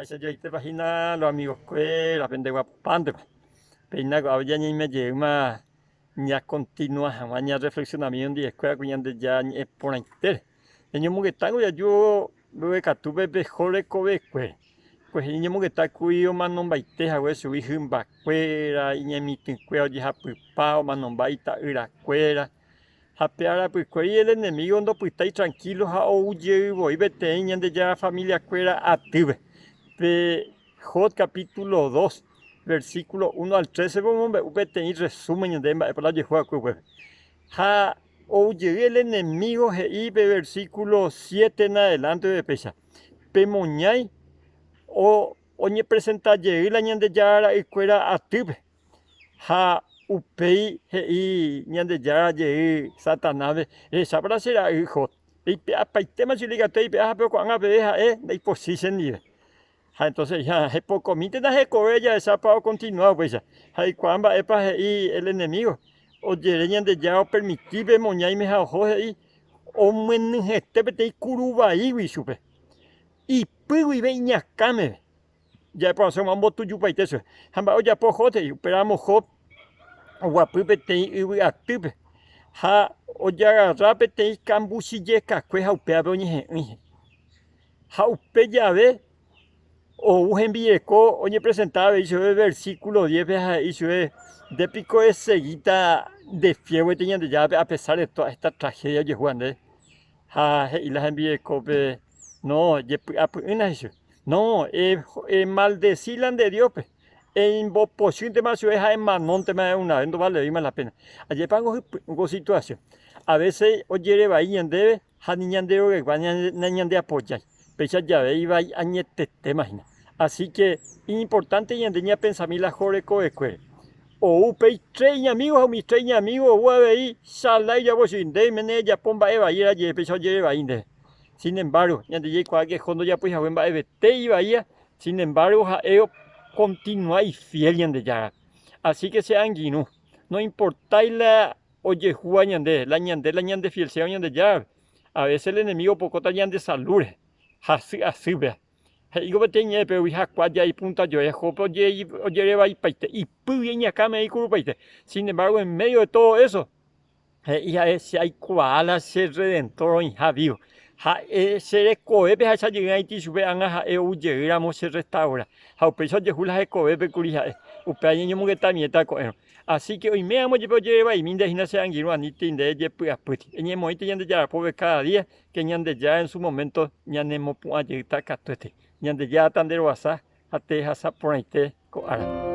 Mba'éicha joaitépa hína los amigokuéra pendeguapántepa. Péina ko'ápe ñañeime jeýma ñakontinua hag̃ua ñarreflexionami hendivekuéra ko Ñandejára ñe'ẽ porãitére. Ñañomongetáko jaju mbeguekatúpe pe Job rekovekuére. Kuehe ñañomongeta kuri omanombaite hague chugui hymbakuéra, iñemitỹkuéra ojehapypa, omanomba ita'yrakuéra. Ha pe arapykuéri el enemigo ndopytái tranquilo ha ou jey voi peteĩ Ñandejára familiakuéra atýpe. Pe Job capítulo 2, versículo 1 al 13-pe omombe'u peteĩ resumen ñandéve mba'épa la ojehu va'ekue upépe. Ha ou jey el enemigo he'i pe versículo 7 en adelante péicha, Pemoñái oñepresenta jey la Ñandejára ra'ykuéra atýpe. Ha upéi he'i Ñandejára jey Satanáspe, Rehechápa la che ra'y Job, reipe'apaitéma chugui ikatu reipe'a ha pe ko'ág̃a peve ha'e ndaipochýi chendive. Ha entonces he'i, ha hepokomíntena hekove jahechápa okontinua upéicha. Ha eikuaa mba'épa he'i el enemigo, ojere Ñandejára opermiti pe moñáime ha oho he'i omyenyhẽte peteĩ kuru vaígui chupe, ipy guive iñakã meve. Ja'eporãsegua ombotujupaite chupe. Ha mba'e ojapo Job he'i, upéramo Job oguapy peteĩ yvy atýpe ha ojagarra peteĩ kambuchijekakue ha upévape oñehe'ỹi he'i. Ha upe jave ou hembireko oñepresenta avei chupe versículo 10-pe ha he'i chupe, Nde piko esegíta ndefiel gueteri Ñandejárape a pesar de toda esta tragedia ojehúva ndéve? Ha he'i la hembirekópe, No, jepy'apy'ỹna he'i chupe. No, emaldeci la nde Dióspe, eimbopochýntema chupe ha emanóntema de una vez, ndovalevéima la pena. Ajépango hypy'ũ ko situasión. A vése ojere vai ñandéve ha ni ñande rogaygua nañandeapojái. Péicha jave ivai añetetéma hína. Así ke iñimportánte ñande ñapensami la Job rekovekuére. Ou upéi tres iñamígo ha umi tres iñamígo ou avei chalái ojapo chugui, Nde oiméne ejapo mba'e vai rajeve péicha ojere vai ndéve. Sin embargo, ñande jaikuaa ke Job ndojapói hague mba'evete ivaíva, sin embargo ha'e okontinua ifiél Ñandejárape. Así ke che angirũ, noimportái la ojehúva ñande, la ñande la ñandefielséva Ñandejárape, a veces el enemigo opokóta ñande salúre, hasy asýpe. He'íko peteĩ ñe'ẽpe umi hakua jaipunta joe, Jóbpe ojerevaipaite, ipýgui iñakãme ikurupaite. Sin embargo, en medio de todo eso, he'i ha'e, Che aikuaa la che Redentor oĩha vivo. Ha'e che rekovépe ha che ajy'ỹ'aiti chupe ág̃a ha'e ou jey ramo che restaura. Ha upéicha ojehu la hekovépe kuri ha'e. Upéva ñañomongetamiéta ko'ẽrõ. Así ke oiméramo jepe ojerevaimi nde hína che angirũ anítei nde ejepy'apýti. Eñemoĩte Ñandejára pópe káda día, ke Ñandejára en su momento ñanemopu'ã jeýta katuete. Ñandejára tanderovasa ha tehasa porãite ko árape.